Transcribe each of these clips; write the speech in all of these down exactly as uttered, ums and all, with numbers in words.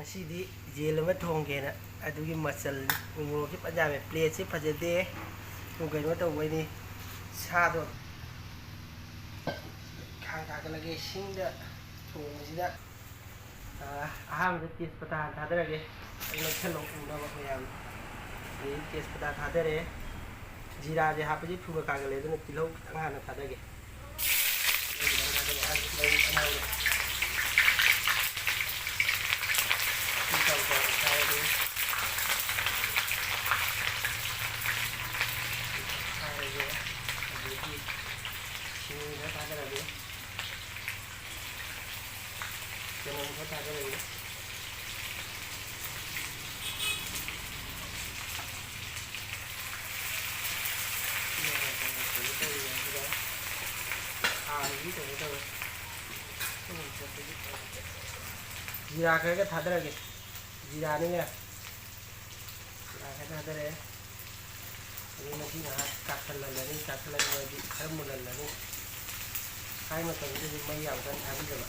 ꯉꯁꯤꯗꯤ ꯌꯦꯟ ꯑꯃ ꯊꯣꯡꯒꯦꯅ ꯑꯗꯨꯒꯤ ꯃꯆꯜ, ꯎꯃꯣꯔꯣꯛꯁꯤ ꯐꯖ ꯌꯥꯝꯃꯦ, ꯄ꯭ꯂꯦꯠꯁꯤ ꯐꯖꯗꯦ꯫ ꯁꯨꯝ ꯀꯩꯅꯣ ꯇꯧꯕꯩꯅꯤ꯫ ꯁꯥꯗꯣ ꯈꯥꯡ ꯊꯥꯒꯠꯂꯒꯦ꯫ ꯁꯤꯡꯗ ꯊꯣꯡꯕꯁꯤꯗ, ꯑꯥ, ꯑꯍꯥꯟꯕꯗ ꯇꯦꯖꯄꯇꯥ ꯍꯥꯟꯅ ꯊꯥꯗꯔꯒꯦ꯫ ꯑꯩ ꯂꯧꯁꯜꯂꯣ ꯎꯅꯕ ꯃꯌꯥꯝ꯫ ꯑꯗꯩ ꯇꯦꯖꯄꯇꯥ ꯊꯥꯗꯔꯦ꯫ ꯖꯤꯔꯥꯁꯦ ꯍꯥꯞꯄꯁꯤ ꯊꯨꯅ ꯀꯥꯒꯜꯂꯦ, ꯑꯗꯨꯅ ꯇꯤꯜꯍꯧ ꯈꯤꯇꯪ ꯍꯥꯟꯅ ꯊꯥꯗꯒꯦ꯫ ꯖꯤꯔꯥ ꯈꯔꯒ ꯊꯥꯗꯔꯒꯦ꯫ ꯖꯤꯔꯥꯅꯤꯅꯦ꯫ ꯖꯤꯔꯥ ꯈꯔ ꯊꯥꯗꯔꯛꯑꯦ꯫ ꯑꯗꯨ ꯃꯁꯤ ꯉꯥꯏꯍꯥꯛ ꯀꯥꯈꯠꯍꯜꯂꯅꯤ꯫ ꯀꯥꯈꯠꯍꯟꯕꯗꯤ ꯈꯔ ꯃꯨꯜꯍꯜꯂꯅꯤ꯫ ꯍꯥꯏ ꯃꯇꯝꯁꯤꯗꯗꯤ ꯃꯩ ꯌꯥꯝ ꯀꯟꯅ ꯊꯥꯕꯤꯗꯕ꯫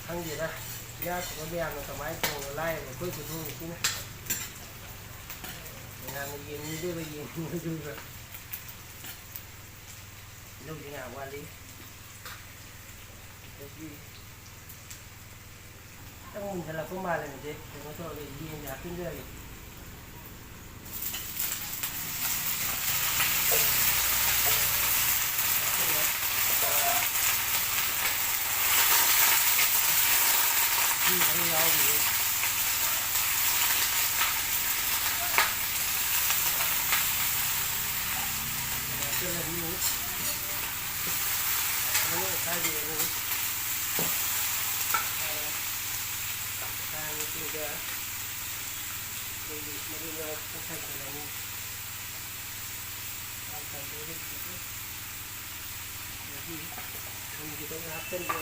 ꯈꯪꯗꯦꯗ, ꯏꯅꯥꯛ ꯈꯨꯟꯕ ꯃꯌꯥꯝꯅ ꯀꯃꯥꯏꯅ ꯊꯣꯡꯕ ꯂꯥꯏꯔꯕ ꯑꯩꯈꯣꯏ ꯈꯨꯊꯣꯡꯁꯤꯅ꯫ ꯃꯌꯥꯝꯅ ꯌꯦꯡꯅꯤꯡꯗꯣꯏꯕ, ꯌꯦꯡꯅꯤꯡꯉꯣꯏꯗꯣꯏꯕ꯫ ꯇꯤꯜꯍꯧꯁꯤ ꯉꯥꯏꯍꯥꯛ ꯋꯥꯠꯂꯤ꯫ ꯑꯗꯒꯤ ꯈꯤꯇꯪ ꯃꯨꯟꯖꯜꯂꯛꯄ ꯃꯥꯜꯂꯦ꯫ ꯃꯁꯦ ꯀꯩꯅꯣ ꯇꯧꯔꯒ ꯌꯦꯟꯁꯦ ꯍꯥꯞꯆꯤꯟꯖꯔꯒꯦ꯫ ꯏꯁꯤꯡ ꯈꯔ ꯌꯥꯎꯔꯤꯌꯦ꯫ ꯍꯥꯞꯆꯤꯜꯂꯅꯤ꯫ ꯐꯖꯅ ꯑꯣꯠꯈꯥꯏꯕꯤꯔꯅꯤ꯫ ꯑꯣꯠꯈꯥꯏꯔꯕ ꯃꯇꯨꯡꯗ ꯑꯩꯈꯣꯏꯒꯤ ꯃꯔꯨ ꯃꯔꯥꯡ ꯈꯤꯇꯪ ꯆꯥꯏꯁꯤꯜꯂꯅꯤ꯫ ꯌꯥꯝ ꯆꯥꯏꯁꯤꯜꯂꯒ ꯊꯝꯃꯅꯤ꯫ ꯑꯗꯒꯤ ꯊꯨꯝ ꯈꯤꯇꯪ ꯍꯥꯞꯆꯤꯟꯒꯦ꯫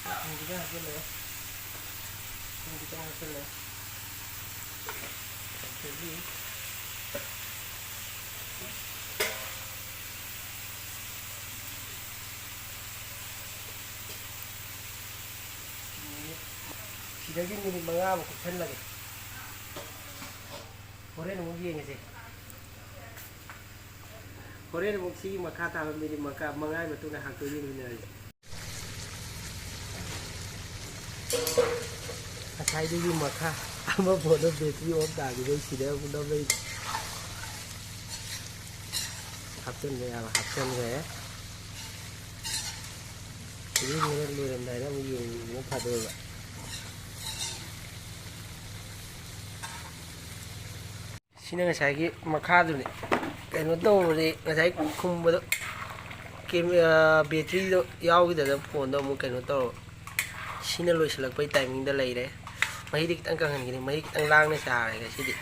ꯊꯨꯝ ꯈꯤꯇꯪ ꯍꯥꯞꯆꯤꯜꯂꯦ꯫ ꯊꯨꯝ ꯈꯤꯇꯪ ꯍꯥꯞꯆꯤꯜꯂꯦ꯫ ꯑꯗꯒꯤ ꯁꯤꯗꯒꯤ ꯃꯤꯅꯤꯠ ꯃꯉꯥꯃꯨꯛ ꯀꯨꯞꯁꯜꯂꯒꯦ꯫ ꯍꯣꯔꯦꯟ ꯑꯃꯨꯛ ꯌꯦꯡꯉꯁꯦ꯫ ꯍꯣꯔꯦꯟ ꯑꯃꯨꯛ ꯁꯤꯒꯤ ꯃꯈꯥ ꯇꯥꯕ ꯃꯤꯅꯤꯠ ꯃꯉꯥ, ꯃꯉꯥꯒꯤ ꯃꯇꯨꯡꯗ ꯍꯥꯡꯇꯣꯛ ꯌꯦꯡꯃꯤꯟꯅꯔꯁꯦ꯫ ꯉꯁꯥꯏꯗꯒꯤ ꯃꯈꯥ ꯑꯃ ꯐꯣꯟꯗꯣ ꯕꯦꯇ꯭ꯔꯤ ꯑꯣꯐ ꯇꯥꯈꯤꯕꯩ ꯁꯤꯗ ꯑꯃꯨꯛ ꯅꯝꯃꯛꯏꯅꯦ꯫ ꯍꯥꯞꯆꯤꯟꯕ ꯌꯥꯕ ꯍꯥꯞꯆꯤꯟꯈ꯭ꯔꯦ꯫ ꯁꯤꯗꯤ ꯍꯣꯔꯦꯟ ꯂꯣꯏꯔꯝꯗꯥꯏꯗ ꯑꯃꯨꯛ ꯌꯦꯡꯕꯅ ꯐꯗꯣꯏꯕ꯫ ꯁꯤꯅ ꯉꯁꯥꯏꯒꯤ ꯃꯈꯥꯗꯨꯅꯤ꯫ ꯀꯩꯅꯣ ꯇꯧꯕꯗꯤ ꯉꯁꯥꯏ ꯈꯨꯝꯕꯗꯣ ꯀꯦꯝ-, ꯑ, ꯕꯦꯇ꯭ꯔꯤꯗꯣ ꯌꯥꯎꯈꯤꯗꯅ ꯐꯣꯟꯗꯣ ꯑꯃꯨꯛ ꯀꯩꯅꯣ ꯇꯧꯔꯕ꯫ ꯁꯤꯅ ꯂꯣꯏꯁꯤꯜꯂꯛꯄꯩ ꯇꯥꯏꯃꯤꯡꯗ ꯂꯩꯔꯦ꯫ ꯃꯍꯤꯗꯤ ꯈꯤꯇꯪ ꯀꯪꯍꯟꯈꯤꯅꯤ꯫ ꯃꯍꯤ ꯈꯤꯇꯪ ꯂꯥꯡꯅ ꯆꯥꯔꯦ ꯉꯁꯤꯗꯤ꯫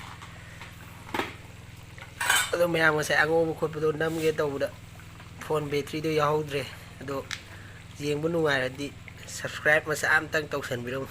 ꯑꯗꯣ ꯃꯌꯥꯝ ꯉꯁꯥꯏ ꯑꯉꯧꯕ ꯈꯣꯠꯄꯗꯣ ꯅꯝꯒꯦ ꯇꯧꯕꯗ ꯐꯣꯟ ꯕꯦꯇ꯭ꯔꯤꯗꯣ ꯌꯥꯎꯍꯧꯗ꯭ꯔꯦ꯫ ꯑꯗꯣ ꯌꯦꯡꯕ ꯅꯨꯡꯉꯥꯏꯔꯗꯤ subscribe ꯃꯆꯥ ꯑꯝꯇꯪ ꯇꯧꯁꯟꯕꯤꯔꯝꯃꯨ꯫